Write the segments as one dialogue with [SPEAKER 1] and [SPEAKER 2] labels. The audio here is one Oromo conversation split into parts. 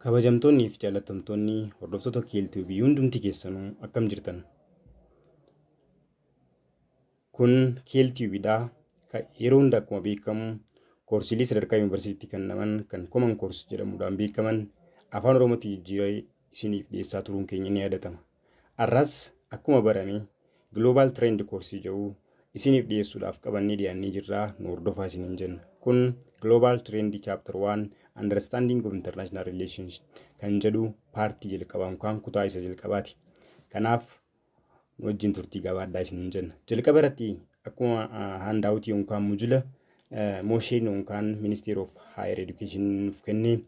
[SPEAKER 1] Kabajamtoonnii fi jaallatamtoonni hordoftoota KLTV hundumti keessanuu akkam jirtan? Kun KLTVdha. Yeroo hunda akkuma beekamu koorsiilee sadarkaa yuunivarsiitii kennaman kan Common Course jedhamuudhaan beekaman afaan Oromootti jijjiiree isiniif dhiyeessaa turuun keenya ni yaadatama. Har'as akkuma barame Global Trend koorsii jedhu isiniif dhiyeessuudhaaf qabannee dhiyaannee jirra, nu hordofaa isiniin jenna. Kun Global Trend Chapter 1 Understanding of International Relations kan jedhu paartii jalqabaa yookaan kutaa isa jalqabaati. Kanaaf nu wajjin turtii gabaadhaa isiniin jenna. Jalqaba irratti akkuma handoutii yookaan mujula MoSHEn yookaan Ministry of Higher Education nuuf kennee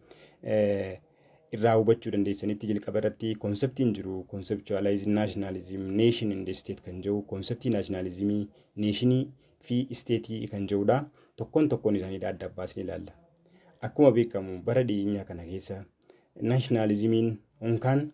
[SPEAKER 1] irraa hubachuu dandeessanitti, jalqaba irratti conceptiin jiru conceptualizing nationalism, nation and state kan jedhu, conceptii nationalismii, nationii fi stateii kan jedhudha. Tokkoon tokkoon isaanii adda baasnee ilaalla. Akkuma beekamu bara dhiyeenyaa kana keessa nationalismiin yookaan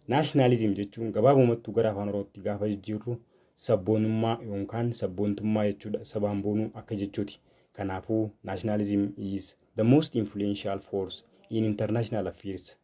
[SPEAKER 1] nationalism jechuun gabaabumattuu gara afaan Oromootti gaafa jijjiirru sabboonummaa yookaan sabboontummaa jechuudha. Sabaan boonuu akka jechuuti. Kanaafuu nationalism is the most influential force in international affairs.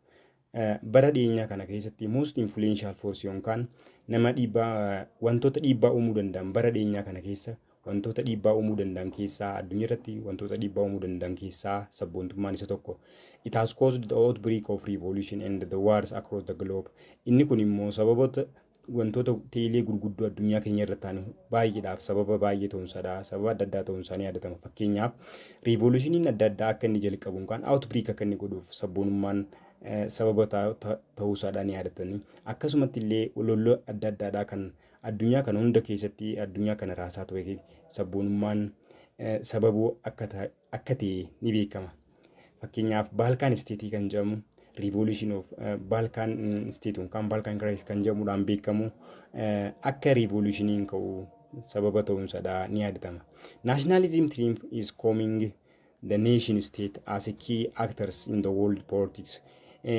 [SPEAKER 1] Bara dhiyeenyaa kana keessatti most influential force yookaan nama dhiibbaa, wantoota dhiibbaa uumuu danda'an, bara dhiyeenyaa kana keessa wantoota dhiibbaa uumuu danda'an keessaa, addunyaa irratti wantoota dhiibbaa uumuu danda'an keessaa sabboontummaan isa tokko. It has caused the outbreak of revolution and the wars across the globe. Inni kun immoo sababoota wantoota teelee gurguddoo addunyaa keenya irra ta'an baay'eedhaaf sababa baay'ee ta'uunsaadha. Sababa adda addaa ta'uunsaa ni yaadatama. Fakkeenyaaf, revolutioniin adda addaa akka inni jalqabu yookaan outbreak akka inni godhuuf sabboonummaan sababa ta'uusaadha ni yaadatani. Akkasumatti illee lolloo adda addaadhaa kan addunyaa kana hunda keessatti addunyaa kana raasaa ture sabboonummaan sababuu akka ta'e ni beekama. Fakkeenyaaf, Balkan stateii kan jedhamu, Revolution of Balkan State yookaan Balkan Crisis kan jedhamuudhaan beekamu akka revolutioniin ka'u sababa ta'uunsadha ni yaadatama. Nationalism triumph is coming the nation state as a key actors in the world politics.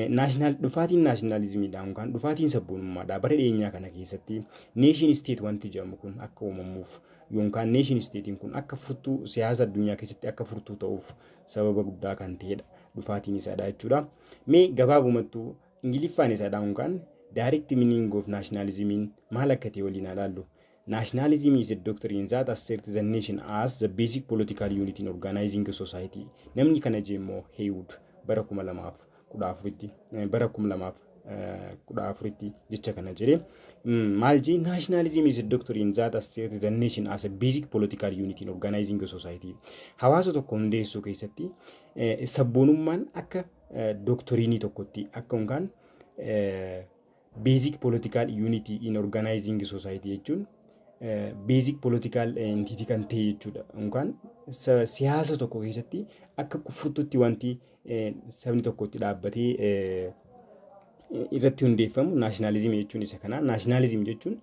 [SPEAKER 1] National dhufaatiin nationalismiidha yookaan dhufaatiin sabboonummaadha bara dhiyeenyaa kana keessatti nation state wanti jedhamu kun akka uumamuuf yookaan nation statein kun akka furtuu siyaasa addunyaa keessatti akka furtuu ta'uuf sababa guddaa kan ta'edha dhufaatiin isaadha jechuudha. Mee gabaabumattuu Ingiliffaan isaadha yookaan direct meaning of nationalismiin maal akka ta'e waliin ilaallu. Nationalism is a doctrine that asserts the nation as the basic political unit in organizing a society. Namni kana jee immoo Heywood bara 2014tti, bara 2014tti jecha kana jedhe. Maal jee? Nationalism is a doctrine that asserts the nation as a basic political unit in organizing a society. Hawaasa tokko hundeessuu keessatti sabboonummaan akka doctrineii tokkotti akka yookaan basic political unity in organizing society jechuun basic political entity kan ta'e jechuudha. Yookaan siyaasa tokko keessatti akka furtuutti wanti sabni tokko itti dhaabbatee irratti hundeeffamu nationalismii jechuun isa kana. Nationalism jechuun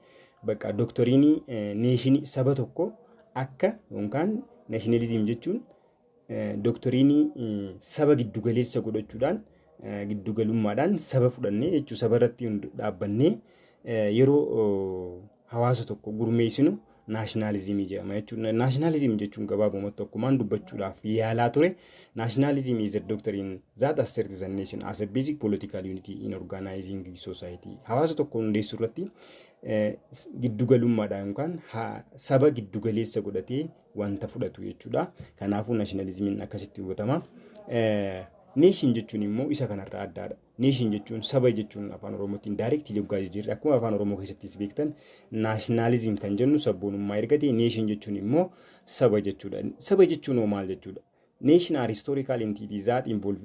[SPEAKER 1] bakka doctrineii nationii saba tokko akka yookaan nationalism jechuun doctrineii saba giddugaleessa godhachuudhaan, giddugalummaadhaan saba fudhannee jechuu, saba irratti dhaabbannee yeroo hawaasa tokko gurmeessinu nationalismii jedhama jechuudha. Nationalism jechuun gabaabumatti akkumaan dubbachuudhaaf yaalaa ture, nationalism is a doctrine that asserts the nation as a basic political unity in organizing society. Hawaasa tokko hundeessuu irratti giddugalummaadhaan yookaan saba giddugaleessa godhatee wanta fudhatu jechuudha. Kanaafuu nationalismiin akkasitti hubatama. Nation jechuun immoo isa kanarraa addaadha. Nation jechuun saba jechuun afaan Oromootiin directly yoggaa jijjiirre, akkuma afaan Oromoo keessattis beektan, nationalism kan jennu sabboonummaa erga ta'e, nation jechuun immoo saba jechuudha. Saba jechuun hoo maal jechuudha? Nation are historical entities that evolve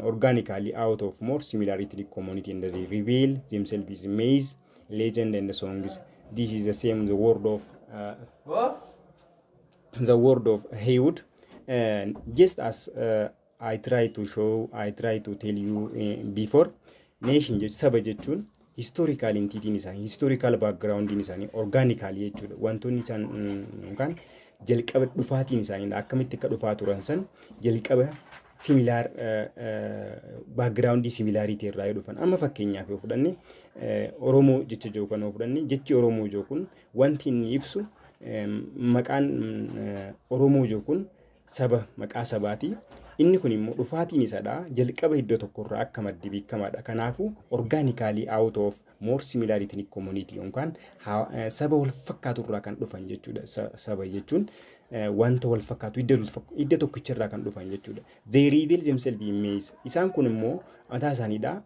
[SPEAKER 1] organically out of more similar ethnic community and they reveal themselves in myths, legend and songs. This is the same the word of Heywood. Just as I try to show, I try to tell you before, nation saba jechuun historical entityin isaanii, historical backgroundiin isaanii organically jechuudha. Wantoonni isaan yookaan jalqaba dhufaatiin isaanii akkamitti akka dhufaa turan san jalqaba similar backgroundii similarity irraa yoo dhufan, amma fakkeenyaaf yoo fudhanne, Oromoo jecha jiru kan yoo fudhanne, jechi Oromoo jiru kun wanti inni ibsu, maqaan Oromoo jiru kun saba, maqaa sabaati. Inni kun immoo dhufaatiin isaadha jalqaba iddoo tokkorraa akka madde beekamaadha. Kanaafuu organically out of more similar ethnic community yookaan saba wal fakkaaturraa kan dhufan jechuudha. Saba jechuun wanta wal fakkaatu idda tokkicharraa kan dhufan jechuudha. They reveal themselves in myths. Isaan kun immoo mataa isaaniidha.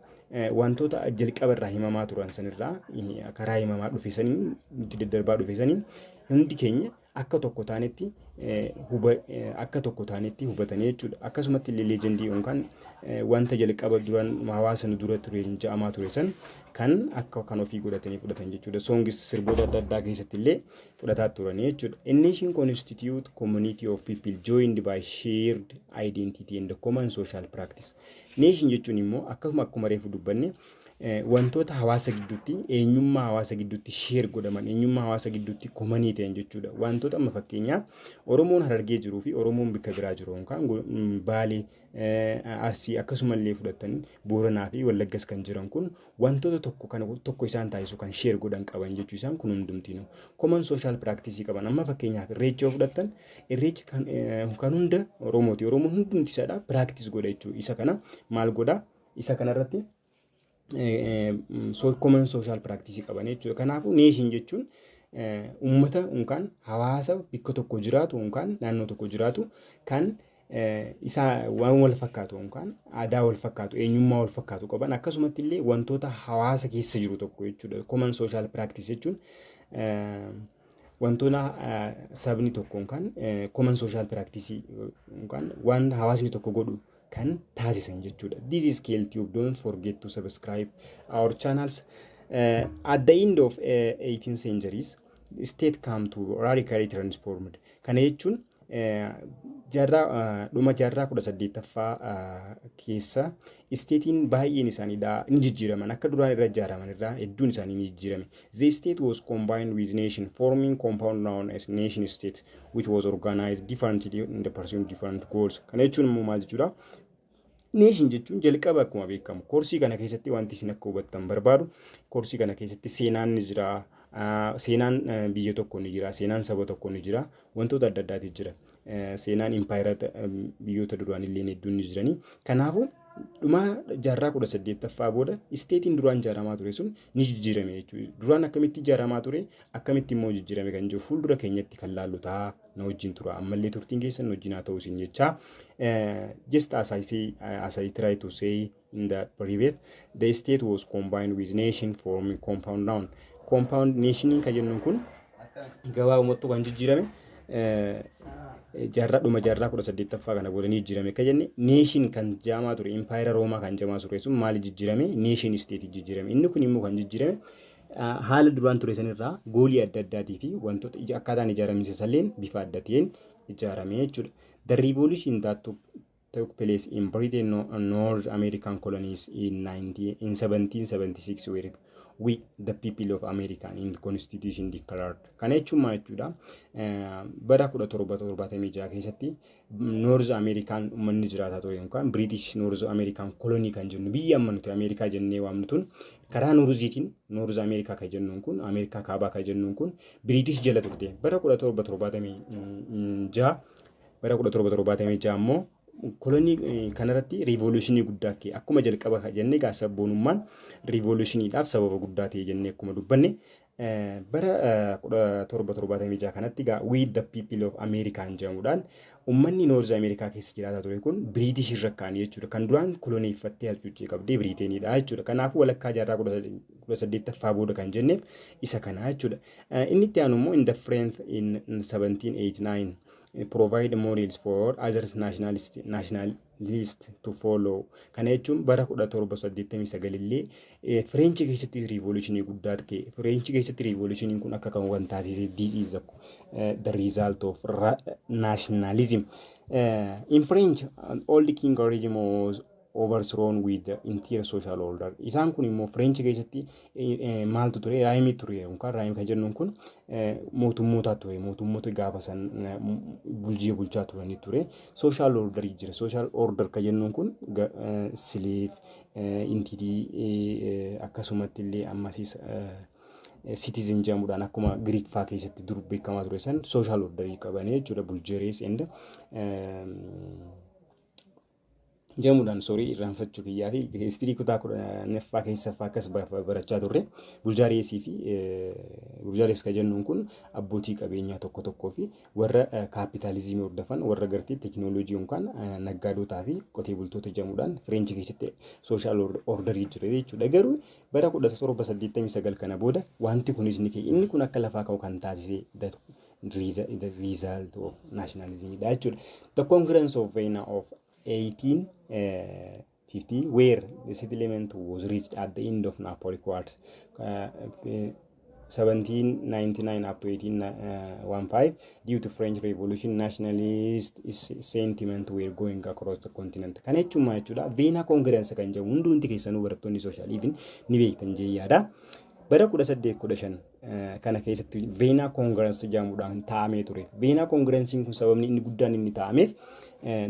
[SPEAKER 1] Wantoota jalqaba irraa himamaa turan sanirraa, karaa himamaa dhufe saniin, nutti daddarbaa dhufe saniin, hundi keenya akka tokko taanetti hubatanii jechuudha. Akkasumatti illee legendii yookaan wanta jalqaba duraan hawaasa nu dura ture ja'amaa ture san kan akka kan ofii godhatanii fudhatan jechuudha. Songis, sirboota adda addaa keessatti illee fudhataa turanii jechuudha. A nation constitute community of people joined by shared identity and common social practice. Nation jechuun immoo akkuma reefu dubbanne, wantoota hawaasa gidduutti, eenyummaa hawaasa gidduutti share godhaman, eenyummaa hawaasa gidduutti commonii ta'an jechuudha. Wantoota amma fakkeenyaaf Oromoon Harargee jiruu fi Oromoon bakka biraa jiru yookaan Baalee, Arsii, akkasumallee fudhatanii Booranaa fi Wallaggas kan jiran kun wantoota tokko kan tokko isaan taasisu kan share godhan qaban jechuu. Isaan kun hundumtiinuu common social practice qaban. Amma fakkeenyaaf Irreecha yoo fudhattan, Irreechi kan hunda Oromooti. Oromoon hundumti isaadha practice godha jechuudha. Isa kana maal godha? Isa kanarratti common social practice qaban jechuudha. Kanaafuu nation jechuun uummata yookaan hawaasa bakka tokko jiraatu yookaan naannoo tokko jiraatu kan isaa waan wal fakkaatu yookaan aadaa wal fakkaatu, eenyummaa wal fakkaatu qaban, akkasumatti illee wantoota hawaasa keessa jiru tokko jechuudha. Common social practice jechuun wantoota sabni tokko yookaan common social practice yookaan waan hawaasni tokko godhu kan taasisan jechuudha. This is KLTube. Don't forget to subscribe our channels. At the end of 18th centuries, state come to radically transformed. Kana jechuun jaarraa dhuma jaarraa 18ffaa keessa stateiin baay'een isaaniidha ni jijjiiraman, akka duraan irra ijaaraman irraa hedduun isaanii ni jijjiirame. The state was combined with nation, forming compound known as nation state, which was organized differently in the pursuit different goals. Kana jechuun immoo maal jechuudha? Nation jechuun jalqaba akkuma beekamu, koorsii kana keessatti wanti isin akka hubattan barbaadu, koorsii kana keessatti seenaan ni jira. Seenaan biyya tokko ni jira, seenaan saba tokko ni jira, wantoota adda addaatu jira. Seenaan impaayera biyyoota duraan illee hedduun ni jiranii. Kanaafuu dhuma jaarraa 18ffaa booda stateiin duraan ijaaramaa ture sun ni jijjiirame jechuudha. Duraan akkamitti ijaaramaa ture, akkamitti immoo jijjiirame kan jiru fuuldura keenyatti kan laallu ta'a, na wajjin tura. Ammallee turtiin keessan na wajjin haa ta'u isin jechaa. Just as I say, as I try to say in the previous, the state was combined with nation, forming compound noun. Compound nation kan jennuun kun gabaabumatti kan jijjiirame jaarraa dhuma jaarraa 18ffaa kana booda ni jijjiirame akka jenne. Nation kan jaamaa ture, impaayera Roomaa kan jaamaa ture sun maali jijjiirame? Nation state jijjiirame. Inni kun immoo kan jijjiirame haala duraan ture sanirraa goalii adda addaatii fi wantoota akkaataan ijaaramiinsa isalleen bifa adda ta'een ijaarame jechuudha. The revolution that took place in Britain North American colonies in 19 in 1776 were "We the people of America" in the constitution declared. Kana jechuun maal jechuudha? Bara 1776 keessatti North American uummanni jiraataa ture yookaan British North American colony kan jennu, biyya amma nuti Ameerikaa jennee waamnu tun, karaa Northiitiin North America kan jennuun kun, Ameerikaa kaabaa kan jennuun kun British jala turte. Bara 1776, bara 1776 immoo kolonii kanarratti revolutionii guddaa ka'e. Akkuma jalqaba jennee gaa, sabboonummaan revolutioniidhaaf sababa guddaa ta'e jennee akkuma dubbanne, bara 1776 kanatti gaa "We the people of America" jedhamuudhaan uummanni North America keessa jiraataa ture kun British irra ka'anii jechuudha. Kan duraan koloneeffattee hacuuccee qabdee Biriiteeniidha jechuudha. Kanaafuu walakkaa jaarraa 18ffaa booda kan jenneef isa kana jechuudha. Inni itti aanu immoo in the French in 1789 provide models for others nationalist to follow. Kana jechuun bara 1789 illee French keessatti revolutionii guddaa ta'e. French keessatti revolutioniin kun akka kan waan taasise, this is the result of nationalism. In French, old king regime was overthrown with the entire social order. Isaan kun immoo French keessatti maaltu ture? Regimeii ture yookaan regime kan jennuun kun mootummoota ture. Mootummoota gaafa san bulchii bulchaa turanii ture. Social order jira. Social order kan jennuun kun slave, entity, akkasumatti illee ammasis citizen jedhamuudhaan akkuma Giriik fa'aa keessatti dur beekamaa ture san social orderii qabanii jechuudha. Bourgeois and Jedhamuudhaan, sorry, irraanfachuu kiyyaa fi history kutaa 10ffaa keessaffaa akkas barachaa turre. Bourgeoisie fi bourgeoisie kan jennuun kun abbootii qabeenyaa tokko tokkoo fi warra kaapitaalizimii hordofan, warra gartee teekinooloojii yookaan naggaadotaa fi qotee bultoota jedhamuudhaan French keessatti social orderii ture jechuudha. Garuu bara 1789 kana booda wanti kunis ni ka'e. Inni kun akka lafaa ka'u kan taasise the result of nationalism dha jechuudha. The Congress of Vienna of 1850, where the settlement was reached at the end of Napoleonic Wars, 1799 up to 1815, due to French Revolution, nationalist sentiment were going across the continent. Kana jechuun maal jechuudha? Vienna Congress kan jedhamu hundumti keessanuu barattoonni social even ni beektan jee yaada. Bara 1815 kana keessatti Vienna Congress jedhamuudhaan taa'amee ture. Vienna Congressiin kun sababni inni guddaan inni taa'ameef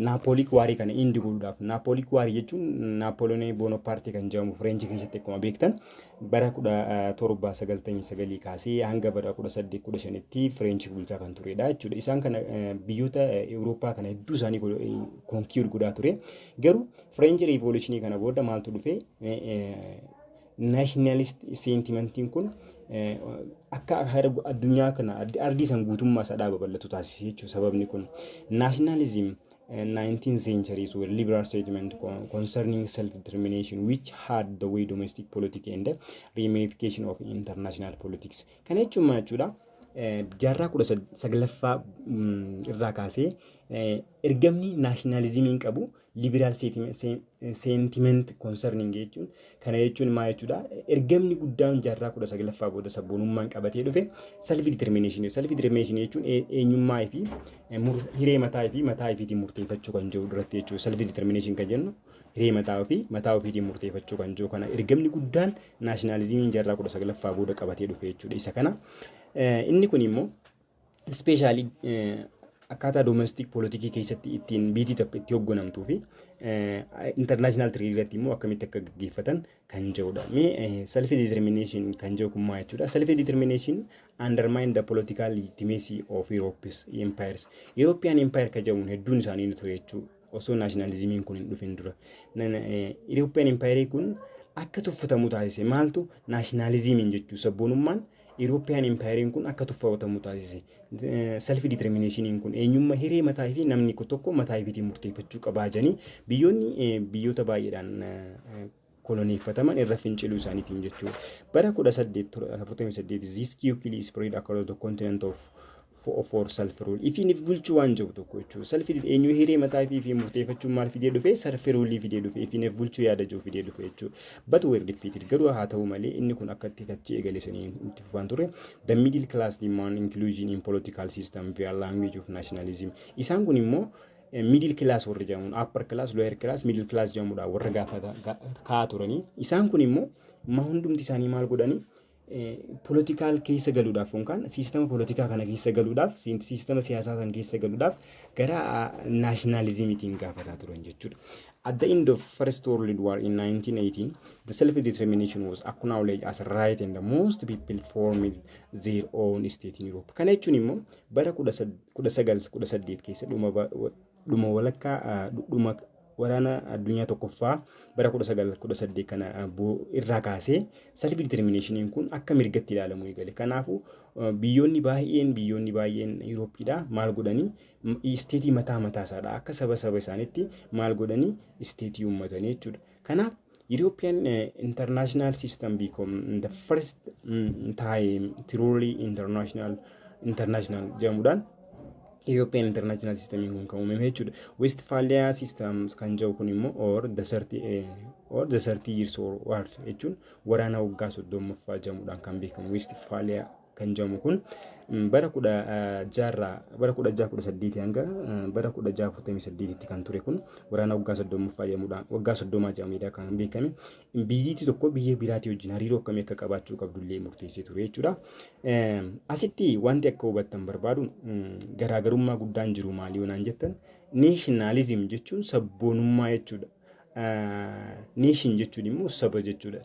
[SPEAKER 1] Napoleonic Warii kana end godhuudhaaf. Napoleonic Warii jechuun Napoleon Bonaparte kan jedhamu French keessatti akkuma beektan bara 1799 kaasee hanga bara 1815tti French bulchaa kan turedha jechuudha. Isaan kana biyyoota Awurooppaa kana hedduu isaanii conquer godhaa ture. Garuu French Revolutionii kana booda maaltu dhufe? Nationalist sentimentiin kun akka addunyaa kana ardii san guutummaa isaa babal'atu taasise jechuudha sababni kun. Nationalism 19th centuries were liberal statement concerning self-determination, which had the way domestic politics and the ramification of international politics. Kana jechuun maal jechuudha? Jaarraa 19ffaa irraa kaasee ergamni nationalismiin qabu liberal sentiment concerning jechuun, kana jechuun maal jechuudha? Ergamni guddaan jaarraa 19ffaa booda sabboonummaan qabatee dhufe self determination. Self determination jechuun eenyummaa fi hiree mataa fi mataa ofiitiin murteeffachuu kan jiru duratti jechuudha. Self determination kan jennu hiree mataa ofii mataa ofiitiin murteeffachuu kan jiru kana ergamni guddaan nationalismiin jaarraa 19ffaa booda qabatee dhufe jechuudha isa kana. Inni kun immoo especially akkaataa domestic politicsii keessatti ittiin biyyi tokko itti hoogganamtuu fi international trade irratti immoo akkamitti akka gaggeeffatan kan jedhudha. Mee self determination kan jedhu kun maal jechuudha? Self determination undermine the political legitimacy of Europe's empires. European empire kan jedhamuun hedduun isaanii ni ture jechuudha. Osoo nationalismiin kun hin dhufin dura. European empire kun akka tuffatamu taasise maaltu? Nationalismiin jechuu sabboonummaan European Empire kun akka tuffatamu taasise. Self determination kun eenyummaa hiree mataa fi namni tokko mataa ofiitiin murteeffachuu qabaa jedhanii biyyoonni biyyoota baay'eedhaan koloneeffataman irra finciluu isaaniitiin jechuudha. Bara 1848 this quickly spread across the continent of for self rule. Ifiin bulchuu waan jiru tokko jechuudha. Self eenyu hiree mataa ifii fi murteeffachuun maal fidee dhufe? Self rule fidee dhufe. Ifiin bulchuu yaada jiru fidee dhufe jechuudha. But were defeated. Garuu haa ta'u malee inni kun akka itti achi eegale sanii itti fufaan ture. The middle class demand inclusion in political system via language of nationalism. Isaan kun immoo middle class warri jedhamuun, upper class, lower class, middle class jedhamuudhaan warra gaafata kaa'aa turanii. Isaan kun immoo ma hundumti isaanii maal godhanii? Political keessa galuudhaaf yookaan siistama poolitikaa kana keessa galuudhaaf, siistama siyaasaa sana keessa galuudhaaf gara nationalismiitiin gaafataa turan jechuudha. At the end of First World War in 1918, the self-determination was acknowledged as a right and most people formed their own state in Europe. Kana jechuun immoo bara 1918 keessa dhuma walakkaa dhuma waraana addunyaa tokkoffaa bara 1918 kana irraa kaasee self determinationiin kun akka mirgatti ilaalamu eegale. Kanaafuu biyyoonni baay'een Yuurooppiidha maal godhanii? Stateii mataa mataa isaadha akka saba saba isaaniitti maal godhanii? Stateii uummatanii jechuudha. Kanaaf European international system become the first time truly international jedhamuudhaan European International System kun kan uumame jechuudha. Westphalia Systems kan jedhu kun immoo or the 30 years war jechuun waraana waggaa 30ffaa jedhamuudhaan kan beekamu Westphalia kan jedhamu kun bara kudha jaarraa bara 1618 hanga bara 1648tti kan ture kun waraana waggaa 30ffaa jedhamuudhaan, waggaa 30 jedhamuudhaan kan beekame, biyyittii tokko biyya biraatii wajjin hariiroo akkamii akka qabaachuu qabdullee murteessee ture jechuudha. Asitti wanti akka hubattan barbaadu garaagarummaa guddaan jiru maali yoo naan jettan, nationalism jechuun sabboonummaa jechuudha. Nation jechuun immoo saba jechuudha.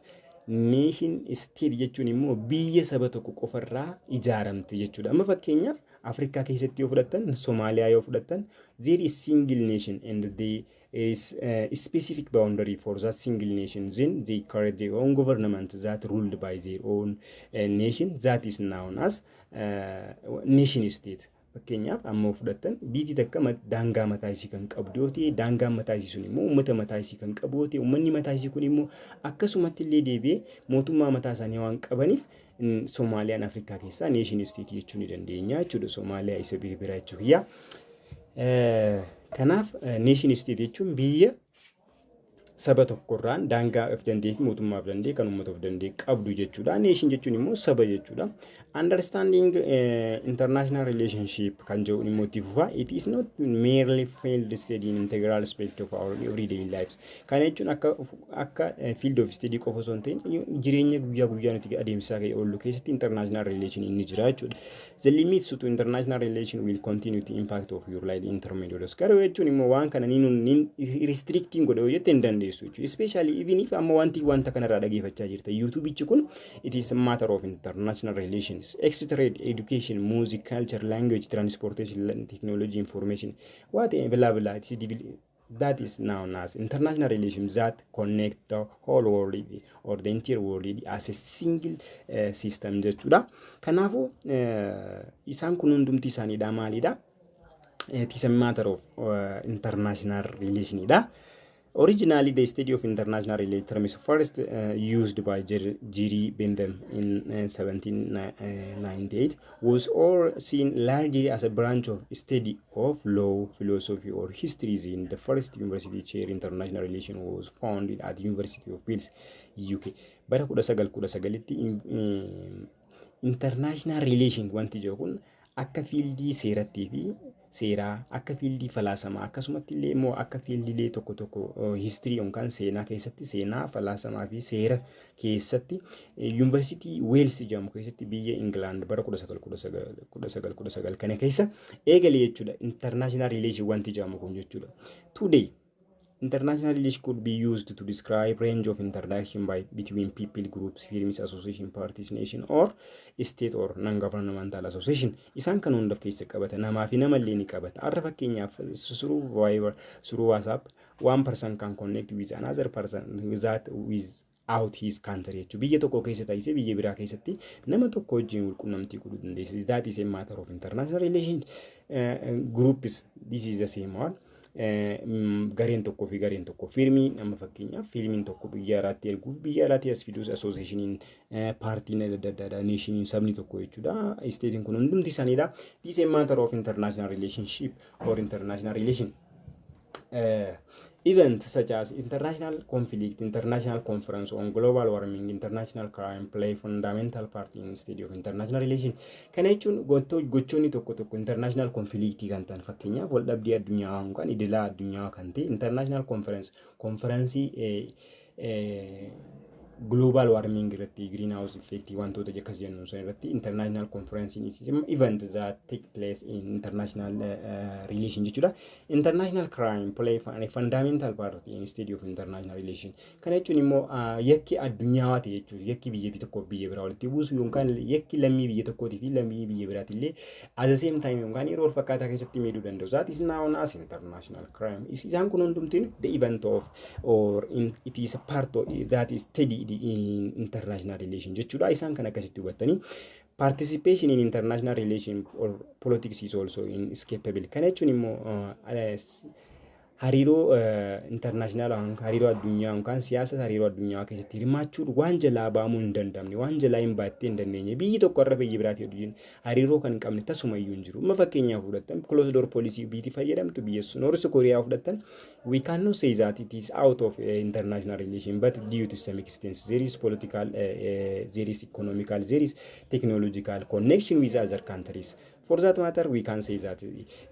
[SPEAKER 1] Nation state jechuun immoo biyya saba tokko qofarraa ijaaramte jechuudha. Amma fakkeenyaaf Afrikaa keessatti yoo fudhattan, Somaaliyaa yoo fudhattan, there is single nation and they is specific boundary for that single nation. Then they create their own government that ruled by their own nation that is known as nation state. Fakkeenyaaf, amma fudhattan, biyyi takka daangaa mataa isii kan qabdu yoo ta'e, daangaan mataa isii sun immoo uummata mataa isii kan qabu yoo ta'e, uummanni mataa isii kun immoo akkasumatti illee deebi'ee mootummaa mataa isaanii waan qabaniif, Soomaaliyaan Afrikaa keessaa nation state jechuu ni dandeenya jechuudha. Soomaaliyaa isa bira jechuudha. Kanaaf nation state jechuun biyya saba tokkorraan daangaa of danda'ee fi mootummaa of danda'e kan uummata of danda'e qabdu jechuudha. Nation jechuun immoo saba jechuudha. Understanding international relationship kan jedhu immoo itti fufa. It is not merely field study in integral aspect of our everyday lives. Kana jechuun akka field of study qofa osoo hin ta'in, jireenya guyyaa guyyaa nuti adeemsisaa ka'e oollu keessatti international relation inni jira jechuudha. The limits to international relation will continue to impact of your life intermediates. Garuu jechuun immoo waan kana ni restricting godhe yoo jette hin dandeessu jechuudha. Especially even if amma wanti wanta kanarraa dhageeffachaa jirta. YouTube'ichi kun, it is a matter of international relations. Ex trade, education, music, culture, language, transportation, technology, information, what blah blah. It is that is known as international relations that connect the whole world or the entire world as a single system jechuudha. Kanaafuu isaan kun hundumti isaaniidha maalidha? It is a matter of international relationidha. Originally, the study of international relations is first used by Jeremy Bentham in 1798, was all seen largely as a branch of study of law, philosophy, or history. In the first university chair international relations was founded at University of Wales, UK. Bara 1919tti international relation wanti jiru kun akka fieldii seerattii fi seeraa, akka fieldii falaasamaa, akkasumatti illee immoo akka fieldiilee tokko tokko history yookaan seenaa keessatti, seenaa, falaasamaa fi seera keessatti, yuunivarsiitii Weels jedhamu keessatti, biyya Ingilaand, bara 1919 kana keessa eegale jechuudha. International relation wanti jedhamu kun jechuudha. Today, international relations could be used to describe range of interaction by between people, groups, firms, association, parties, nation or state or non-governmental association. Isaan kan hunda of keessa qabata. Namaa fi namallee ni qabata. Har'a fakkeenyaaf through Viber, through WhatsApp, one person can connect with another person that with out his country jechuudha. Biyya tokko keessa taa'isee biyya biraa keessatti nama tokko wajjin walqunnamtii godhuu dandeessa. That is a matter of international relations. Groups, this is the same one. Gareen tokkoo fi gareen tokko, firmii, nama fakkeenyaaf firmiin tokko biyya alaatti erguuf, biyya alaatti as fiduus, associationiin, paartiin adda addaadha, nationiin, sabni tokko jechuudha. Stateiin kun hundumti isaaniidha. This is a matter of international relationship or international relation. Events such as international conflict, international conference on global warming, international crime play fundamental part in study of international relation. Kana jechuun gochoonni tokko tokko international conflict kan ta'an, fakkeenyaaf wal dhabdee addunyaa yookaan idilaa addunyaa kan ta'e, international conference, conferensii global warming irratti, greenhouse effect wantoota akkas jennu san irratti, international conference is event that take place in international relation jechuudha. International crime play a fundamental part in study of international relation. Kana jechuun immoo yakki addunyaa ta'e jechuudha. Yakki biyya tokkoof biyya biraa walitti buusu yookaan yakki lammii biyya tokkootii fi lammii biyya biraati illee at the same time yookaan yeroo wal fakkaataa keessatti miidhuu danda'u. That is known as international crime. Isaan kun hundumtiin the event of or in, it is a part of that is studied in international relation jechuudha. Isaan kan akkasitti hubattanii, participation in international relation or politics is also inescapable. Kana jechuun immoo hariiroo international, hariiroo addunyaa yookaan siyaasa hariiroo addunyaa keessatti hirmaachuun waan jalaa ba'amuu hin danda'amne, waan jalaa hin baattee hin dandeenye, biyyi tokko irra biyya biraatii wajjin hariiroo kan hin qabne tasuma iyyuu hin jiru. Amma fakkeenyaaf fudhattan, closed door policy biyyi fayyadamtu biyya North Korea fudhattan, we cannot say that it is out of international relation, but due to some extent there is political, there is economical, there is technological connection with other countries. For that matter, we can say that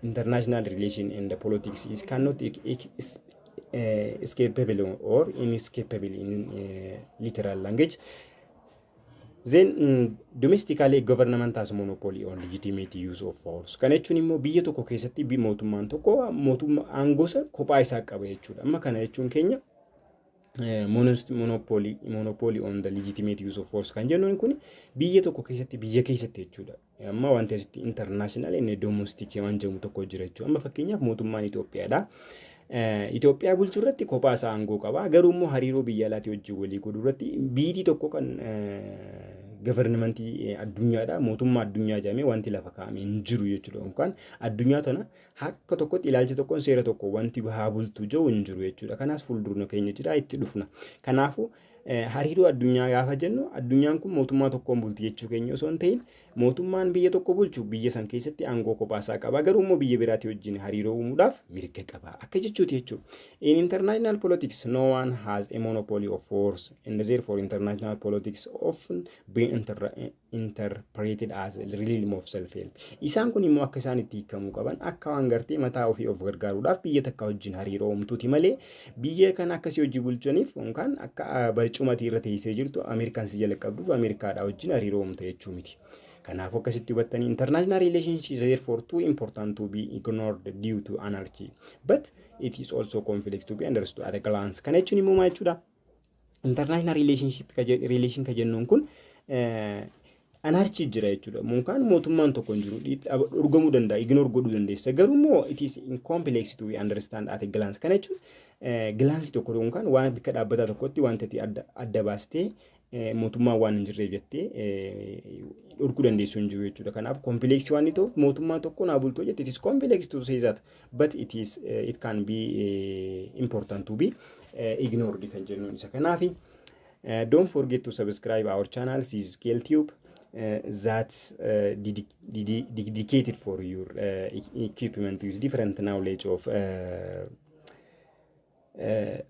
[SPEAKER 1] international relation and the politics is cannot escapable or inescapable in literal language. Then domestically, government has monopoly on legitimate use of force. Kana jechuun immoo biyya tokko keessatti mootummaan tokko mootummaa aangoo isa kophaa isaa qaba jechuudha. Amma kana jechuun keenya monopoly on the legitimate use of force kan jennuun kun biyya tokko keessatti, biyya keessatti jechuudha. Amma wanti asitti international inni domestic waan jedhamu tokko jira jechuudha. Amma fakkeenyaaf mootummaan Itoophiyaadha. Itoophiyaa bulchuu irratti kophaa isaa aangoo qaba. Garuu immoo hariiroo biyya alaatii wajjin walii godhuu irratti biyyi tokko kan governmentii addunyaadha. Mootummaa addunyaa jedhamee wanti lafa kaa'ame hin jiru jechuudha. Yookaan addunyaa tana akka tokkotti, ilaalcha tokkoon, seera tokko wanti haa bultu jiru hin jiru jechuudha. Kanaas fuulduruma keenya jira, itti dhufna. Kanaafuu hariiroo addunyaa gaafa jennu, addunyaan kun mootummaa tokkoon bulti jechuu keenya osoo hin ta'in, mootummaan biyya tokko bulchu biyya san keessatti aangoo kophaasaa qaba, garuu immoo biyya biraatii wajjin hariiroo uumuudhaaf mirga qaba akka jechuuti jechuudha. In international politics, no one has a monopoly of force, and therefore international politics often been interpreted as a realm of self-help. Isaan kun immoo akka isaan itti hiikamuu qaban, akka waan gartee mataa ofii of gargaaruudhaaf biyya takka wajjin hariiroo uumtuuti malee, biyya kana akkasii hojii bulchaniif yookaan akka barcumatii irra teessee jirtu Ameerikaan si jala qabduuf Ameerikaadhaa wajjin hariiroo uumte jechuu miti. Kanaafuu akkasitti hubattanii, international relations is therefore too important to be ignored due to anarchy, but it is also complex to be understood at a glance. Kana jechuun immoo maal jechuudha? International relationship relation ka jennuun kun anarchy jira jechuudha. Yookaan mootummaan tokko hin jiru, dhorgamuu danda'a, ignore godhuu dandeessa. Garuu immoo it is complex to be understand at a glance. Kana jechuun glanceii tokko yookaan waan bakka dhaabbataa tokkotti wanta adda baastee mootummaan waan hin jirreef jettee dhorkuu dandeessu hin jiru jechuudha. Kanaaf complexii waan ta'uuf, mootummaa tokko naa bultoo jette, it is complex to say that, but it can be important to be ignored kan jennuun isa kanaafi. Don't forget to subscribe our channel. This is Tube that's dedicated for your equipment with different knowledge of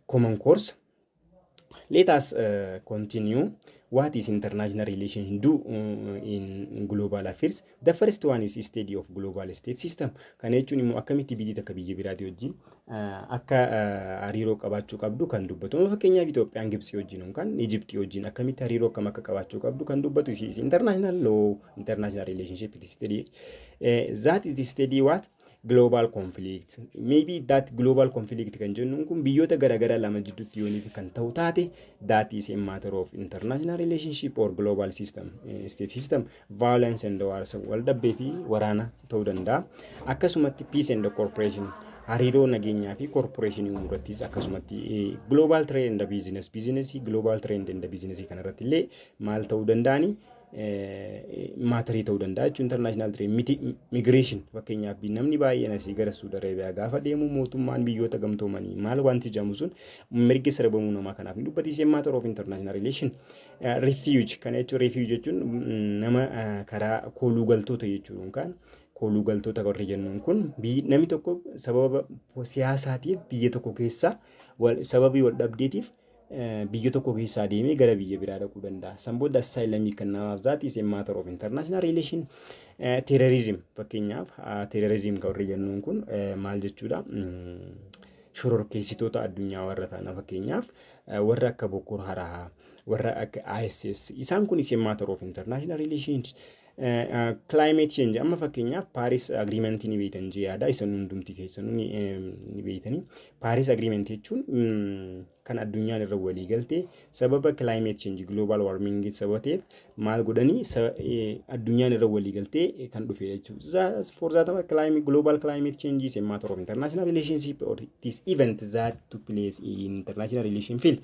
[SPEAKER 1] common course. Let us continue. What is international relation do in global affairs? The first one is study of global state system. Kana jechuun immoo akkamitti biyyi takka biyya biraatii wajjin akka hariiroo qabaachuu qabdu kan dubbatu. Fakkeenyaaf, Itoophiyaan Gibxii wajjin yookaan Ijiptii wajjin akkamitti hariiroo akkam akka qabaachuu qabdu kan dubbatu is international law, international relationship it is study. That is the study what? Global conflict. Maybe that global conflict kan jennuun kun biyyoota garaagaraa lama jidduutti yooniif kan ta'u taate, that is a matter of international relationship or global system, state system, violence and wars, wal dhabbee fi waraana ta'uu danda'a. Akkasumatti peace and cooperation, hariiroo nageenyaa fi cooperation uumuu irrattis, akkasumatti global trade and business, business, global trade and business kanarratti illee maal ta'uu danda'ani, matterii ta'uu danda'a jechuun. International trade, migration, fakkeenyaaf namni baay'een asii gara Suudi Arabiyaa gaafa deemu, mootummaan biyyoota gamtoomanii maal wanti jedhamu sun mirgi sarbamuu namaa kanaaf ni dubbatiisee, matter of international relation. Refugee kana jechuun, refugee jechuun nama karaa kooluu galtoota jechuun, yookaan kooluu galtoota warri jennuun kun, namni tokko sababa siyaasaatiif biyya tokko keessaa, sababii wal dhabdeetiif biyya tokko keessaa deemee gara biyya biraa dhaquu danda'a. San booda asylumii kan namaaf, that is a matter of international relation. Terrorism, fakkeenyaaf terrorism kan warri jennuun kun maal jechuudha? Shororkeessitoota addunyaa warra ta'an, fakkeenyaaf warra akka Boko Haram, warra akka ISIS, isaan kun is a matter of international relations. Climate change, amma fakkeenyaaf Paris Agreement ni beektan jee yaada, isa hundumti keessanuu ni beektanii. Paris Agreement jechuun kan addunyaan irra walii galte, sababa climate change, global warming sababa ta'eef maal godhanii, addunyaan irra walii galtee kan dhufe jechuudha. For that climate, global climate change is a matter of international relationship or this event that took place in international relation field.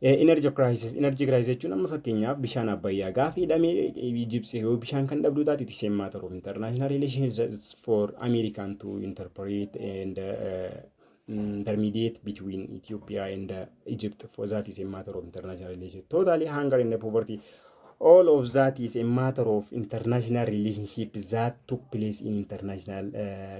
[SPEAKER 1] Energy crisis, energy crisis jechuun amma fakkeenyaaf bishaan Abbayyaa gaafa hidhamee, Egypt yoo bishaan kan dhabdu taate, it is a matter of international relations for American to interpret and intermediate between Ethiopia and Egypt. For that is a matter of international relations. Totally hunger and poverty, all of that is a matter of international relationship that took place in international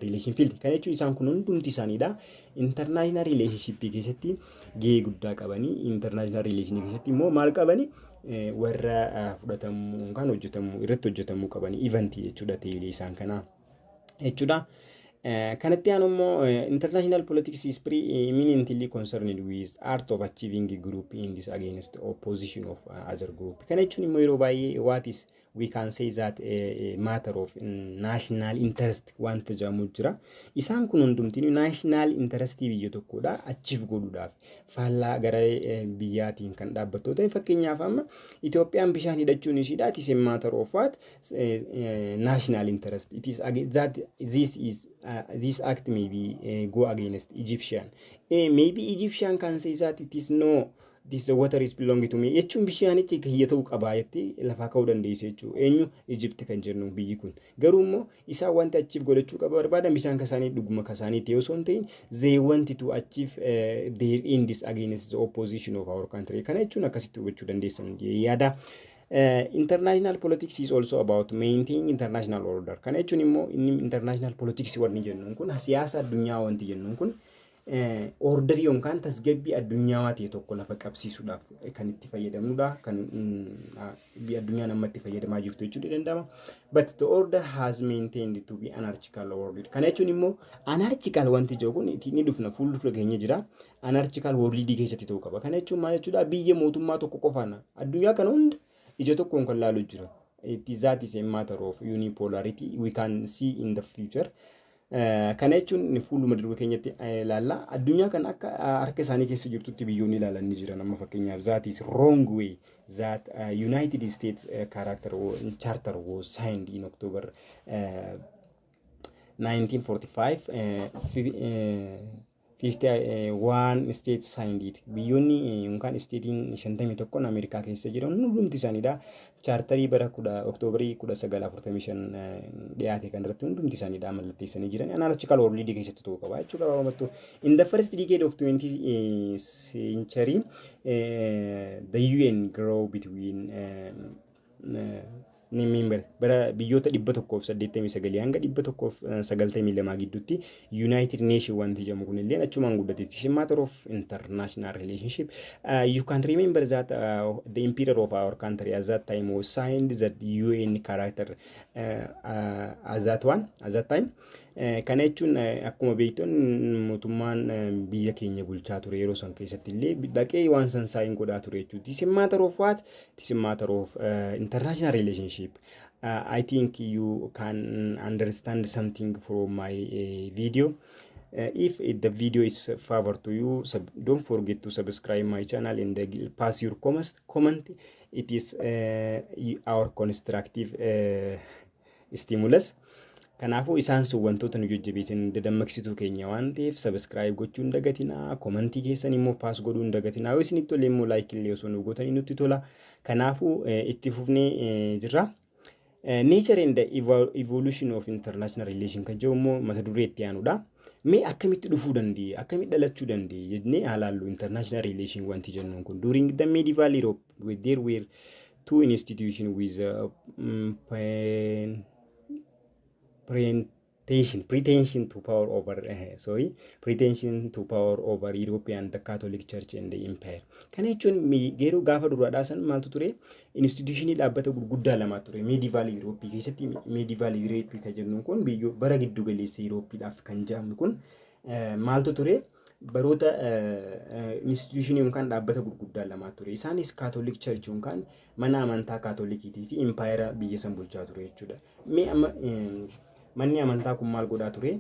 [SPEAKER 1] relation field. Kana jechuun isaan kun hundumti isaaniidha international relationship keessatti gahee guddaa qabanii, international relation keessatti immoo maal qabanii, warra fudhatamuu yookaan hojjetamuu irratti hojjetamuu qabanii eventii jechuudha, ta'ee isaan kanaa jechuudha. Kanatti aanu immoo international politics is preeminently concerned with art of achieving a group in this against opposition of other group. Kana jechuun immoo yeroo baay'ee what is We can say that a matter of national interest wanta jedhamu jira. Isaan kun hundumtiin national interest biyya tokkodha achiif godhuudhaaf faallaa gara biyyaatiin kan dhaabbattu ta'e. Fakkeenyaaf, amma Itoophiyaan bishaan hidhachuun ishiidha, it is a matter of what? National interest. It is that this is this act may be go against Egyptian. Maybe Egyptian can say that it is no, this water is belonging to me jechuun bishaanichi kiyya ta'uu qabaa jettee lafaa ka'uu dandeesse jechuudha. Eenyu? Egypt kan jennu biyyi kun. Garuu immoo isaan wanti achiif godhachuu qaba barbaadan bishaan kasaanii dhuguma kasaanii ta'e osoo hin ta'in, they want to achieve their ends against the opposition of our country. Kana jechuun akkasitti hubachuu dandeessan yaada. International politics is also about maintaining international order. Kana jechuun immoo inni international politics wanni jennuun kun, siyaasa addunyaa wanti jennuun kun, orderii yookaan tasgabbii addunyaa ta'e tokko lafa qabsiisuudhaaf kan itti fayyadamnudha. Kan addunyaan amma itti fayyadamaa jirtu jechuun ni danda'ama. But the order has maintained to be anarchical world. Kana jechuun immoo anarchical wanti jiru kun ni dhufna, fuuldura keenya jira. Anarchical world keessatti ta'uu qaba. Kana jechuun maal jechuudha? Biyya mootummaa tokko qofaan addunyaa kana hunda ija tokkoon kan laalu jira. It is that is a matter of unipolarity we can see in the future. Kana jechuun fuuluma dura keenyatti ilaalla. Addunyaa kana akka harka isaanii keessa jirtutti biyyoonni ilaalan ni jiran. Amma fakkeenyaaf, that is wrong way that United States character charter was signed in October 1945. 51 states signed it. Biyyoonni yookaan stateiin 51 Ameerikaa keessa jiran hundumti isaaniidha. Charterii bara Oktoobarii 1945 dhiyaate kan irratti hundumti isaaniidha mallatteessanii jiran. Anarchical world keessatti ta'uu qaba jechuudha gabaabumatti. In the first decade of 20th century, the UN grow between ni member bara biyyoota 189 hanga 192 gidduutti United Nation wanti jedhamu kun illee achumaan guddate. It is a matter of international relationship. You can remember that the emperor of our country at that time was signed that UN character at that one, at that time. Kana jechuun akkuma beektan mootummaan biyya keenya bulchaa ture yeroo san keessatti illee dhaqee waan san sign godhaa ture jechuudha. It is a matter of what? It is a matter of international relationship. I think you can understand something from my video. If the video is favor to you, don't forget to subscribe my channel and pass your comments. Comment. It is our constructive stimulus. Kanaafuu isaan sun wantoota nu jajjabeessan dadammaqsituu keenya waan ta'eef subscribe gochuu hin dagatinaa, commentii keessan immoo pass godhuu hin dagatinaa, yoo isinitti tole immoo like illee osoo nu gootanii nutti tola. Kanaafuu itti fufnee jirra. Nature and the evolution of international relation kan jedhu immoo mata duree itti aanudha. Mee akkamitti dhufuu danda'e, akkamitti dhalachuu danda'e jennee haa laallu international relation wanti jennuun kun. During the medieval Europe, there were two institutions with pretension to power over sorry, pretension to power over European, the Catholic Church and the Empire. Kana jechuun yeroo gaafa duraadhaa san maaltu ture? Institutionii dhaabbata gurguddaa lama ture medieval Europe keessatti. Medieval Europe kan jennuun kun biyyoo bara giddu galeessa Europeedhaaf kan jedhamu kun maaltu ture? Baroota institutionii yookaan dhaabbata gurguddaa lama ture. Isaanis Catholic Church yookaan mana amantaa Kaatolikiitii fi Empire biyya san bulchaa ture jechuudha. Mee amma manni amantaa kun maal godhaa ture?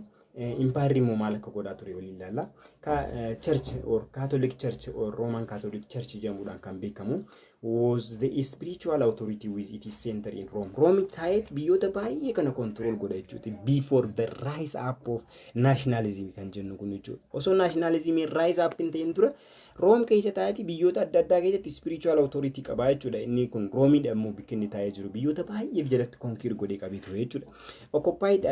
[SPEAKER 1] Empirerri immoo maal akka godhaa ture waliin ilaalla. Church or Catholic Church or Roman Catholic Church jedhamuudhaan kan beekamu was the spiritual authority with its center in Rome. Rome taa'eet biyyoota baay'ee kana control godha jechuudha. Before the rise up of nationalism kan jennu kun jechuudha. Osoo nationalism rise up hin ta'in dura Rome keessa taa'eeti biyyoota adda addaa keessatti spiritual authority qabaa jechuudha. Inni kun Roomiidha immoo bikki inni taa'ee jiru biyyoota baay'eef jalatti conquer godhee qabee ture jechuudha. Occupied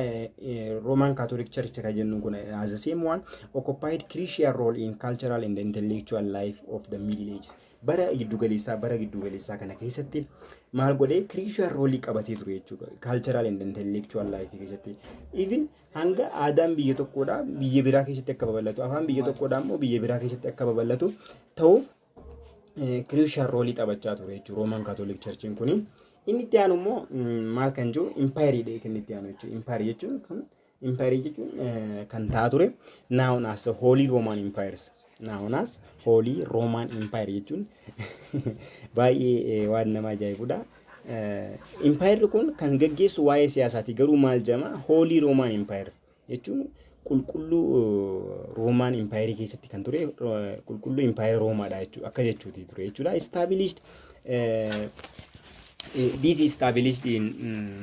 [SPEAKER 1] Roman Catholic Church kan jennu kun as the same one occupied crucial role in cultural and intellectual life of the Middle Ages. Bara giddugaleessaa kana keessatti maal godhee? Crucial role qabatee ture jechuudha. Cultural and intellectual life keessatti. Even hanga aadaan biyya tokkodhaa biyya biraa keessatti akka babal'atu, afaan biyya tokkodhaa immoo biyya biraa keessatti akka babal'atu ta'uuf crucial role taphachaa ture jechuudha Roman Catholic Churchiin kuni. Inni itti aanu immoo maal kan jiru? Empireiidha kan inni itti aanu jechuudha. Empireii jechuun kan ta'aa ture known as the Holy Roman Empires. Known as Holy Roman Empire jechuun baay'ee waan nama ajaa'ibudha. Impaayerri kun kan gaggeessu waa'ee siyaasaati, garuu maal jedhama? Holy Roman Empire jechuun qulqulluu Roomaan impaayerii keessatti kan ture, qulqulluu impaayera Roomaadha jechuudha, akka jechuuti ture jechuudha. Established this established in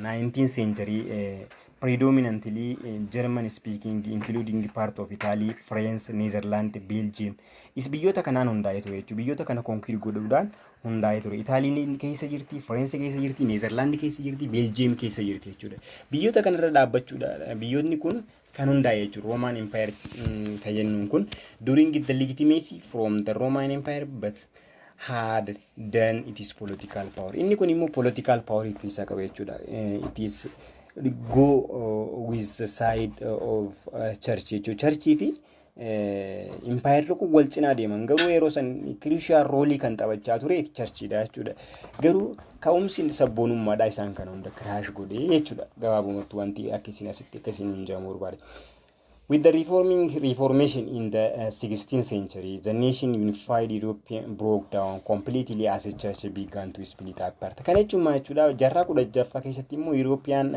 [SPEAKER 1] 19th century, predominantly German speaking, including part of Italy, France, Netherlands, Belgium. Is biyyoota kanaan hundaa'ee ture jechuudha. Biyyoota kana conquer godhuudhaan hundaa'ee ture. Itaaliin keessa jirti, France keessa jirti, Netherlands keessa jirti, Belgium keessa jirti jechuudha. Biyyoota kanarra dhaabbachuudha. Biyyoonni kun kan hundaa'e jechuudha. Roman Empire kan jennuun kun during the legitimacy from the Roman Empire but had done it is political power. Inni kun immoo political power keessaa qaba jechuudha. It is go with the side of church jechuudha. Churchii fi impaayerri kun wal cinaa deeman, garuu yeroo san crucial roleii kan taphachaa ture churchiidha jechuudha. Garuu ka'umsi sabboonummaadha isaan kana hunda crash godhee jechuudha. Gabaabumatti wanti akka isin asitti akka isin hin jedhamu barbaade. With the reformation in the 16th century, the nation unified European broke down completely as a church began to split apart. Kana jechuun maal jechuudha? Jaarraa 16ffaa keessatti immoo European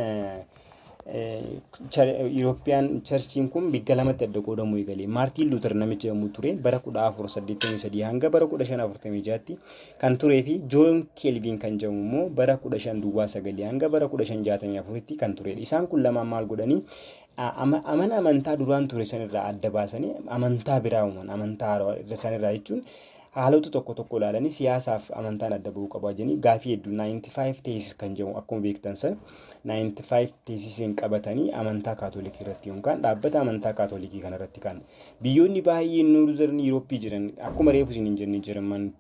[SPEAKER 1] churchiin kun bigga lamatti adda qoodamuu eegale. Maartiin Luuter namicha jedhamu ture bara 1483 hanga bara 1546tti kan turee fi Joon Keelvin kan jedhamu immoo bara 1509 hanga bara 1564tti kan turedha. Isaan kun lamaan maal godhanii? Amana amantaa duraan ture sanirraa adda baasanii amantaa biraa uuman. Amantaa sanirraa jechuun haalota tokko tokko ilaalanii siyaasaaf amantaan adda bahuu qaba jedhanii gaafii hedduu 95 Thesis kan jedhamu akkuma beektan san 95 Thesisiin qabatanii amantaa Kaatolikii irratti yookaan dhaabbata amantaa Kaatolikii kanarratti kan biyyoonni baay'een Northern Yurooppii jiran, akkuma reefu isin hin jenne, Jarman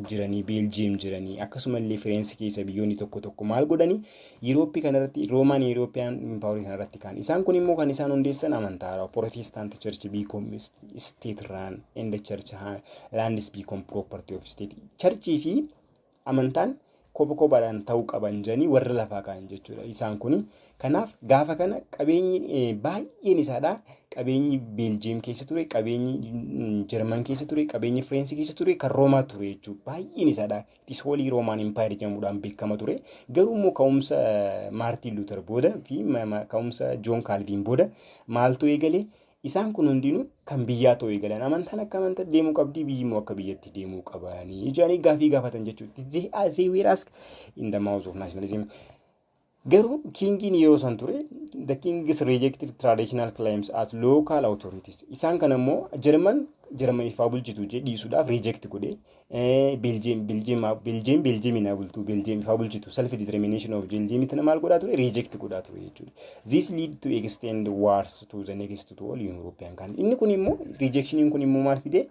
[SPEAKER 1] jiranii, Beeljiyeem jiranii, akkasumallee Fireensi keessa biyyoonni tokko tokko maal godhanii Yurooppii kanarratti, Roomaan European Empireii kanarratti kan isaan kun immoo kan isaan hundeessan amantaa haaraa, Protestant Church become state run and the church lands become property of state. Churchii fi amantaan kopha kophaadhaan ta'uu qaban jedhanii warra lafaa ka'an jechuudha. Isaan kun kanaaf gaafa kana qabeenyi baay'een isaadha. Qabeenyi Beeljiyeem keessa ture, qabeenyi Jarman keessa ture, qabeenyi Fireensi keessa ture kan Roomaa ture jechuudha. Baay'een isaadha. It Holy Roman Empire jedhamuudhaan beekama ture. Garuu immoo ka'umsa Maartiin Luuter booda fi ka'umsa Joon Kaalviin booda maaltu eegale? Isaan kun hundinuu kan biyyaa ta'uu eegalan. Amantaan akka amantaa deemuu qabdi, biyyi immoo akka biyyatti deemuu qabanii. Ijaanii gaafii gaafatan jechuudha. They were asked in the mouth of nationalism. Garuu kingiin yeroo san ture, the kings rejected traditional claims as local authorities. Isaan kana immoo Jarman Jarman ifaa bulchitu jee dhiisuudhaaf reject godhe. Beeljiyeem Beeljiyeem Beeljiyeem Beeljiyeem haa bultu, Beeljiyeem ifaa bulchitu, self determination of Beeljiyeem tana maal godhaa ture? Reject godhaa ture jechuudha. This lead to extend wars to the next to all European countries. Inni kun immoo rejectioniin kun immoo maal fide?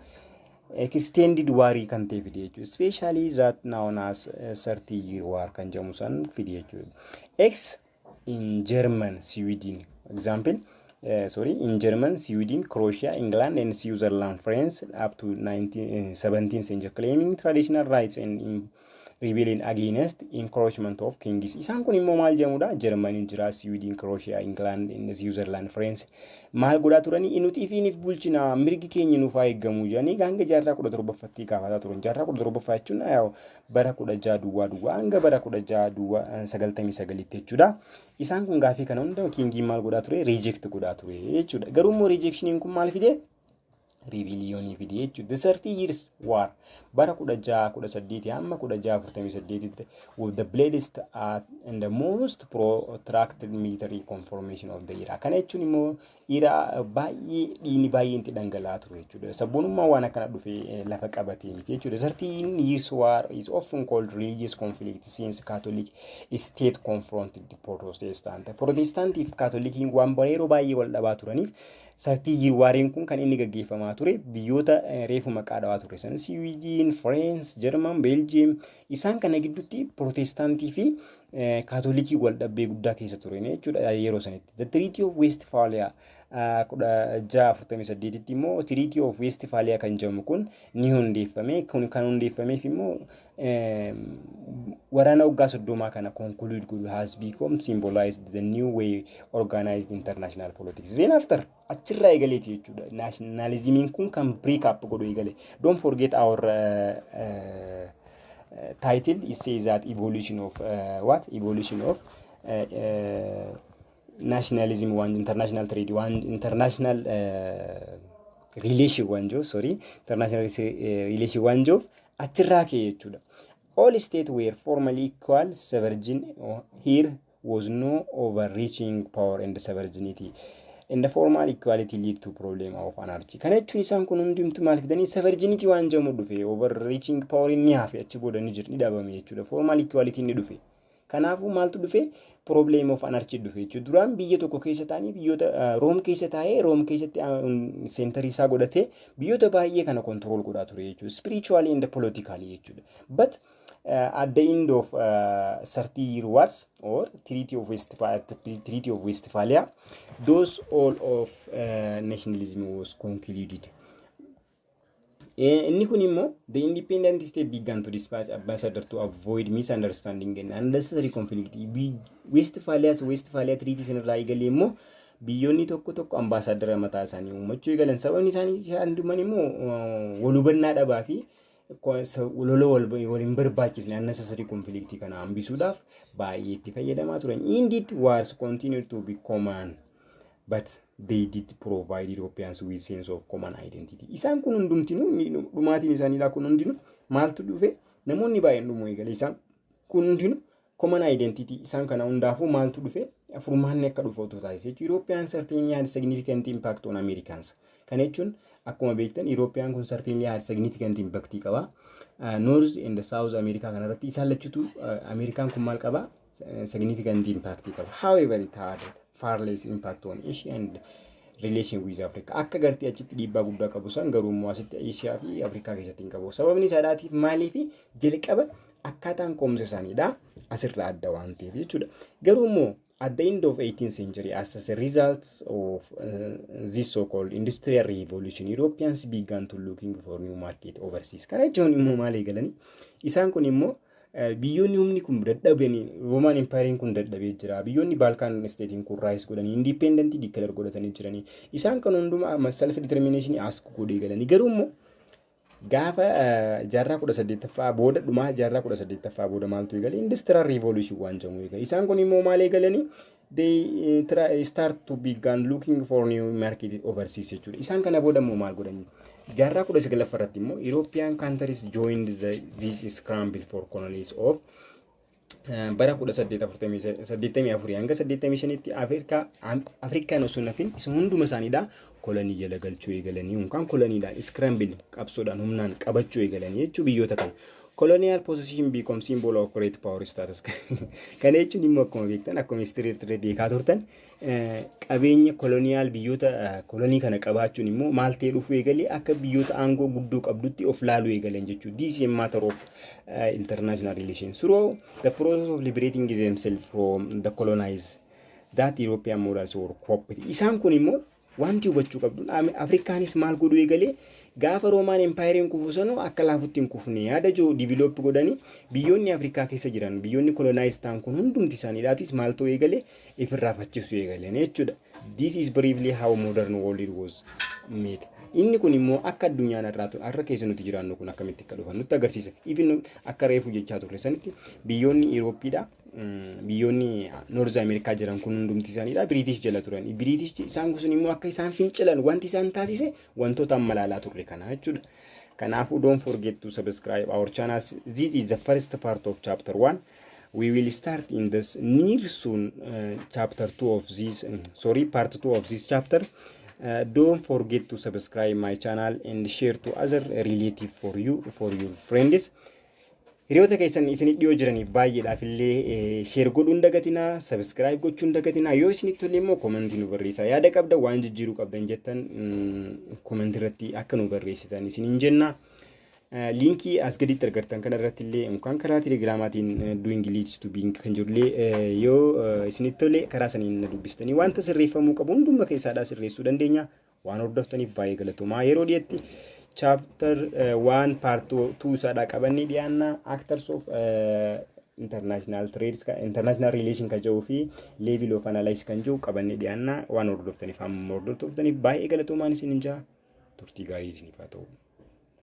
[SPEAKER 1] Extended warii kan ta'e fide jechuudha. Especially that known as 30 year war kan jedhamu san fide jechuudha. X in German, Sweden example, sorry, in German, Sweden, Croatia, England and Switzerland, France up to 19, 17th century claiming traditional rights and in rebellion against encroachment of kings. Isaan kun immoo maal jedhamudha? Germany jira, Sweden, Croatia, England, Switzerland, France maal godhaa turanii? Nuti ifiiniif bulchina, mirgi keenya nuuf haa eeggamu jedhanii hanga jaarraa 17ffaatti gaafataa turan. Jaarraa 17ffaa jechuun bara 1600 hanga bara 1699tti jechuudha. Isaan kun gaafii kana hunda kingiin maal godhaa ture? Reject godhaa ture jechuudha. Garuu immoo rejectioniin kun maal fide? Rebellionii fide jechuudha. The 30 Years War bara 1618 hamma 1648tti with the bloodiest and the most protracted military confrontation of the era. Kana jechuun immoo era baay'ee dhiigni baay'een itti dhangala'aa ture jechuudha. Sabboonummaa waan akkana dhufee lafa qabatee miti jechuudha. 30 Years War is often called religious conflict since Catholic state confronted the Protestant. Protestantii fi Kaatolikiin waan yeroo baay'ee wal dhabaa turaniif 30 Year Wariin kun kan inni gaggeeffamaa ture biyyoota reefu maqaa dhawaa ture san, Siwiidin, Fireens, Jarman, Beeljiyeem, isaan kana gidduutti Pirootestaantii fi Kaatolikii wal dhabbee guddaa keessa ture jechuudha yeroo sanitti. The Treaty of Westphalia 1648tti immoo Treaty of Westphalia kan jedhamu kun ni hundeeffame. Kun kan hundeeffameef immoo waraana waggaa 30 kana conclude godhu has become symbolized the new way organized international politics. Then after achirraa eegaleeti jechuudha. Nationalismiin kun kan break up godhu eegale. Don't forget our Title it says that evolution of what? Evolution of nationalism waan, international trade waan, international relation waan jiruuf, sorry, international relation waan jiruuf achirraa ka'e jechuudha. All states were formally equal sovereign. Here was no overreaching power and sovereignty. And the formal equality lead to problem of anarchy. Kana jechuun isaan kun hundumtu maal fidanii sovereignty waan jedhamu dhufe, overreaching power inni hafe, achi booda ni jira, ni dhabame jechuudha. Formal equality ni dhufe. Kanaafuu maaltu dhufe? Problem of anarchy dhufe jechuudha. Duraan biyya tokko keessa taa'anii biyyoota Room keessa taa'ee, Room keessatti centerii isaa godhatee biyyoota baay'ee kana control godhaa ture jechuudha. Spiritually and politically jechuudha. But at the end of 30 Year Wars or Treaty of Westphalia, those all of nationalism was concluded. Inni kun immoo the independent state began to dispatch ambassador to avoid misunderstanding and unnecessary conflict. Westphalia Treaty sanarraa eegalee immoo biyyoonni tokko tokko ambaasaadara mataa isaanii uummachuu eegalan. Sababni isaanii isaan dhuman immoo wal hubannaa dhabaa fi lola wal hin barbaachisne, unnecessary conflict kana hambisuudhaaf baay'ee itti fayyadamaa turan. Indeed, wars continued to be common, but they did provide Europeans with sense of common identity. Isaan kun hundumtinuu, dhumaatiin isaanii kun hundinuu maaltu dhufe? Namoonni baay'een dhumuu eegale. Isaan kun hundinuu common identity, isaan kana hundaafuu maaltu dhufe? Furmaanni akka dhufu otoo taasise jechuudha. European certainly had significant impact on Americans. Kana jechuun akkuma beektan European kun certainly had significant impact qaba. North and South America kanarratti isaan lachutu Amerikaan kun maal qaba? Significant impact qaba. However, it had far less impact on Asia and relation with Africa. Akka gartee achitti dhiibbaa guddaa qabu san garuu immoo asitti Asia fi Afrikaa keessatti hin qabu. Sababni isaadhaatiif maaliif? Jalqaba akkaataan qoomsa isaaniidha asirraa adda waan ta'eef jechuudha. Garuu immoo at the end of 18th century, as a result of this so-called Industrial Revolution, Europeans began to looking for new market overseas. Kana jechuun immoo maal eegalanii? Isaan kun immoo biyyoonni humni kun dadhabanii, Roman Empire kun dadhabee jira. Biyyoonni Balkan Stateiin kun rise godhanii independent declare godhatanii jiranii. Isaan kan hundumaa self determination as godhee galanii. Garuu immoo gaafa jaarraa 18ffaa booda, dhumaa jaarraa 18ffaa booda maaltu eegale? Industrial Revolution waan jedhamu eegale. Isaan kun immoo maal eegalanii? They start to began looking for new market overseas jechuudha. Isaan kana booda immoo maal godhanii? Jaarraa 19ffaa irratti immoo European countries joined this scramble for colonies of bara 1884 hanga 85tti Afrikaan osoo hin hafin isa hunduma isaaniidha kolonii jala galchuu eegalanii yookaan koloniidhaan scramble, qabsoodhaan humnaan qabachuu eegalanii jechuu biyyoota kana. Colonial possession become symbol of great power status. Kana jechuun immoo akkuma beektan, akkuma history beekaa turtan, qabeenya colonial biyyoota kolonii kana qabaachuun immoo maal ta'ee dhufuu eegalee? Akka biyyoota aangoo guddoo qabdutti of laaluu eegalan jechuudha. This is a matter of international relations. Through the process of liberating themselves from the colonized that European models were copied. Isaan kun immoo wanti hubachuu qabdu, Afrikaanis maal godhuu eegalee? Gaafa Roman Empireiin kufu sanuu akka laafutti hin kufne yaada jiru develop godhanii, biyyoonni Afrikaa keessa jiran, biyyoonni colonize ta'an kun hundumti isaaniidhaatis maal ta'uu eegalee? Ifirraa fachisuu eegalan jechuudha. This is briefly how modern world was made. Inni kun immoo akka addunyaan irraa har'a keessa nuti jiraannu kun akkamitti akka dhufan nutti agarsiisa. Even akka reefu jechaa turre sanitti biyyoonni Eurooppiidha. Biyyoonni North America jiran kun hundumti isaaniidha British jala turan. British isaan kun immoo akka isaan fincilan wanti isaan taasise wantoota amma ilaalaa turre kana jechuudha. Kanaafuu don't forget to subscribe our channel. This is the first part of chapter 1. We will start in this near soon chapter 2 of this, sorry, part 2 of this chapter. Don't forget to subscribe my channel and share to other relative for you, for your friends. Hiriyoota keessan isin dhiyoo jiraniif baay'eedhaaf illee share godhuun dagatinaa, subscribe gochuun dagatinaa. Yoo isinitti tolle immoo commentii nu barreessaa. Yaada qabda, waan jijjiiruu qabdan jettan commentii irratti akka nu barreessitan isiniin jenna. Linkii as gaditti argattan kana irratti illee yookaan karaa Telegramaatiin Doing Leads to Being kan jirullee yoo isinitti tole karaa saniin na dubbistanii wanta sirreeffamuu qabu hunduma keessaadhaa sirreessuu dandeenya. Waan hordoftaniif baay'ee galatoomaa. Yeroo dhiyeetti chapter 1 part 2 isaadhaa qabannee dhiyaanna. Actors of international trades, international relation kan jedhuu fi level of analysis kan jedhu qabannee dhiyaanna. Waan hordoftaniif, hamma hordoftaniif baay'ee galatoomaan isiniin jaa. Turtii gaarii isiniif haa ta'u.